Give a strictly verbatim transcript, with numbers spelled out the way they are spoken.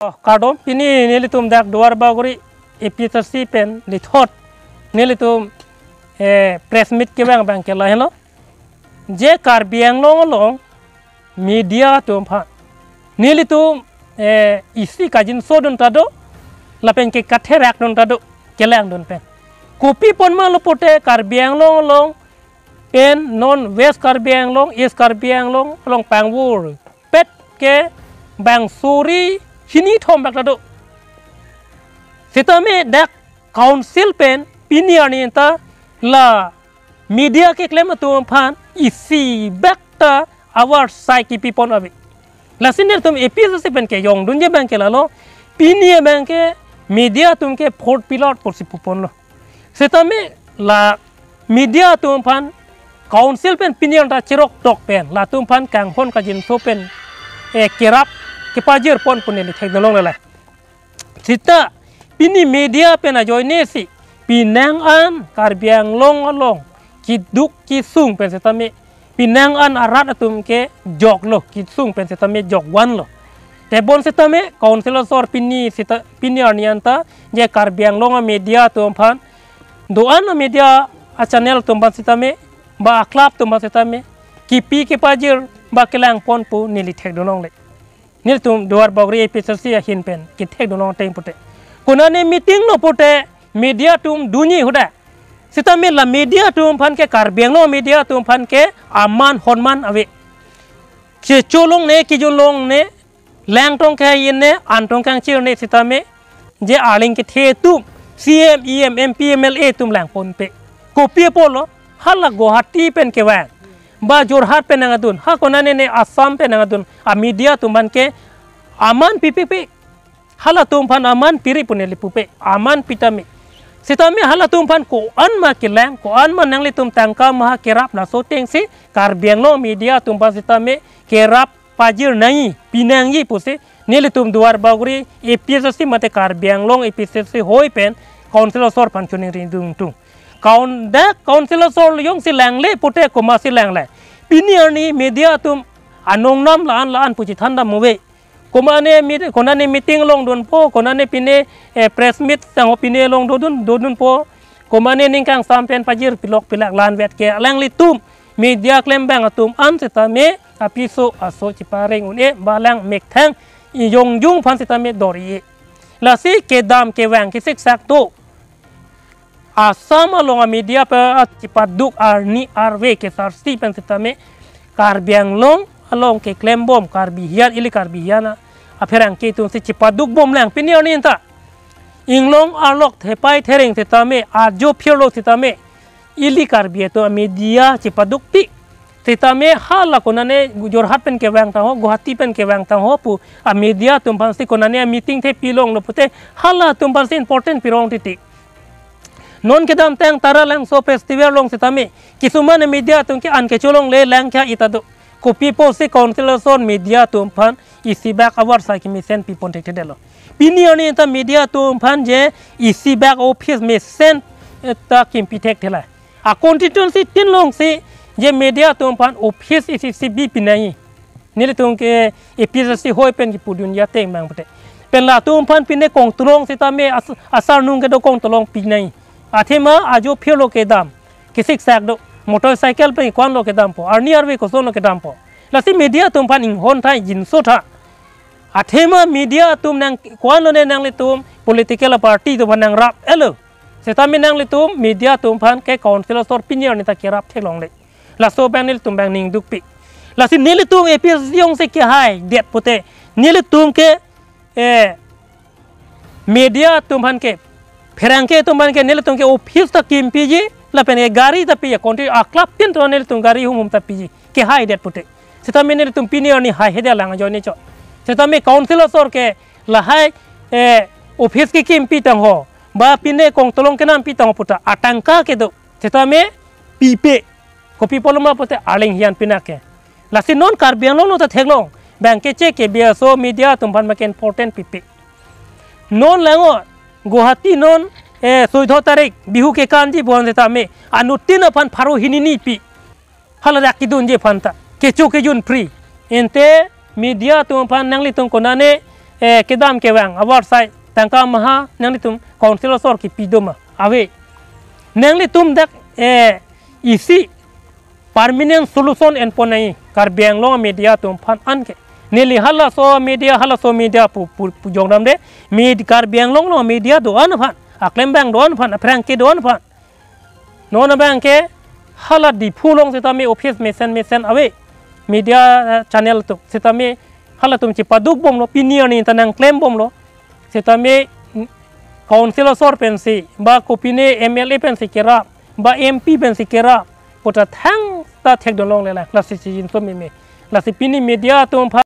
Oh, kardom, pini nelitum dak Duar Bagori A P H L C pen lithot nelitum, eh, press meet kevang abang ke lahenlo. Je Karbi Anglong along media atum aphan nelitum, eh, isi kajinso dun ta do, lapen ke katherak dun ta do, kelang dun pen. Kopi apot ma lo pute Karbi Anglong along pen non West Karbi Anglong, East Karbi Anglong along pangvur pet ke bang suri hini thom bak ta do. Sitame dak council pen pini arni ta la media keklem atum aphan isi bak ta avarsai kipi pon ave. Lasi nelitum A P H L C pen kejong dunji abang ke lalo, pini abang ke media atum ke fourth pillar pusi pu ponlo. Sitame la media atum aphan council pen pini arni ta cherok tok pen latum aphan kanghon kajinso pen, eh, kerap kepajir pon pu neli thekdunlongle. Sita pini media pen ajoine si penang an Karbi Anglong along keduk kesung pen sitame, penang an arat atum ke joklo, kesung pen sitame jok vanlo. Tebon sitame council asor pini sita, pini arni anta je Karbi Anglong a media atum aphan, do-an a media a channel atum aphan sitame, ba a club atum aphan sitame kipi kepajir ba kelang pon pu neli thekdunlongle. Nelitum Duar Bagori A P H L C ahin pen kethekdunlong ateng pute, konane meeting lo pute media atum dunji hadak. Sitame la media atum aphan ke, Karbi Anglong media atum aphan ke aman honman ave. Kecho longne, kejun longne, lang tong kehai ne, an tong kangchir ne sitame, je arleng kethe atum, C M, E M, M P, M L A atum lang ponpe. Kopi apotlo, hala Guwahati pen kevang, ba Jorhat pen nangdun, ha konane ne Assam pen nangdun a media atum aphan ke aman pipikpik. Halatum aphan aman piri pu neli pupe, aman pi tame. Sitame halatum aphan ko-an ma kelang, ko-an ma nanglitum tangka ma kerap, laso ateng si Karbi Anglong media atum aphan sitame kerap pajir nangji, pi nangji pusi nelitum Duar Bagori A P H L C mate Karbi Anglong A P H L C hoi pen council asor aphan choningri dun tung. Kaun dak council asor jongsi langle pute komatsi langle. Pini arni media atum anong nam la-an la-an pu chethan dam ave. Komatne meet-, konane meeting along dunpo, konane pine, eh, press meet tangho pine along dodun, dodunpo. Komatne ning kangsam pen pajir pilok pilak la-an vet ke alanglitum media klembang atum an sitame apiso aso chepareng un-e, ba lang methang ingjong jung aphan sitame dor-i. Lasi kedam kevang kesiksak do. Assam along a media pen chepaduk arni arve kesarsi pen sitame Karbi Anglong along keklembom Karbi hiyan, ili Karbi hiyan a, apherangke atum si chepaduk bomlang pini arni anta. Inglong arlok thepai thereng sitame, ajo phirlo sitame, ili Karbi atum a media chepaduk pi. Sitame hala konane Jorhat pen kevang tangho, Guwahati pen kevang tangho pu a media atum aphan si konane a meeting the pilonglo pute halatum aphan si important pirong titi. Non kedamtang Taralangso festival along sitame, kisuman media atum ke an kecho longle lang kya ita do. Kopi pusi council asor media atum aphan isi bak avarsai kemesen pi pon thekthedetlo. Pini arni ta media atum aphan je isi bak office mesen ta kimpi thekthela. A constituency tin along si je media atum aphan office isi isi bi pinai. Nelitum ke A P H L C hoi pen kipudun ateng abang pute. Pen latum aphan pine Kongtulong sitame as-, asarnung kedo Kongtulong pinai. Athema ajo phirlo kedam, kesiksak do, motorcycle pen ko-an lo kedampo, arni arve koson lo kedampo. Lasi media atum aphan inghon tha, jinso tha. Athema media atum nang ko-an lone nanglitum political party atum aphan nangrap-etlo. Sitame nanglitum media atum aphan ke council asor pini arni ta kerap theklongle. Laso abang nelitum abang ning dukpi. Lasi nelitum A P H L C jongsi kehaidet pute, nelitum ke, eh, media atum aphan ke, pherangke atum aphan ke, nelitum ke office ta kimpiji, lapen ke gari ta piji, country a club tin to nelitum gari humhum ta piji, kehaidet pute. Sitame nelitum pini arni haihede lang ajoine chot. Sitame council asor ke lahai, eh, office kekimpi tangho, ba pine Kongtulong kenampi tangho puta, atangka kedo. Sitame pipe. Kopi pulo ma pute arleng hiyan pinak ke. Lasi non Karbi Anglong lo ta theklong. Bang keche ke biaso media atum aphan make important pipe. Non lango Guwahati non, eh, soido tarik Bihu kekanji bon sitame anuttin aphan pharo hini ni pi. Hala dak kedunji aphan ta kecho kejun free. Ante media atum aphan nanglitum konane, eh, kedam kevang avarsai tangka maha nanglitum council asor kipi do ma? Ave. Nanglitum dak, eh, isi permanent solution enpon nangji Karbi Anglong media atum aphan anke. Neli halaso media, halaso media pu, pu, pu jongdam de, med-, Karbi Anglong along media do-an aphan, aklembang do-an aphan, aphrang kedo-an aphan. Non abang ke hala Diphu along sitame office mesen mesen ave, media, eh, channel atum sitame halatum chepaduk bomlo, pini arni ta nangklem bomlo. Sitame, mm, council asor pensi, ba kopine M L A pensi kerap, ba M P pensi kerap, puta thangta thekdun longle la, lasi chijinso meme. Lasi pini media atum aphan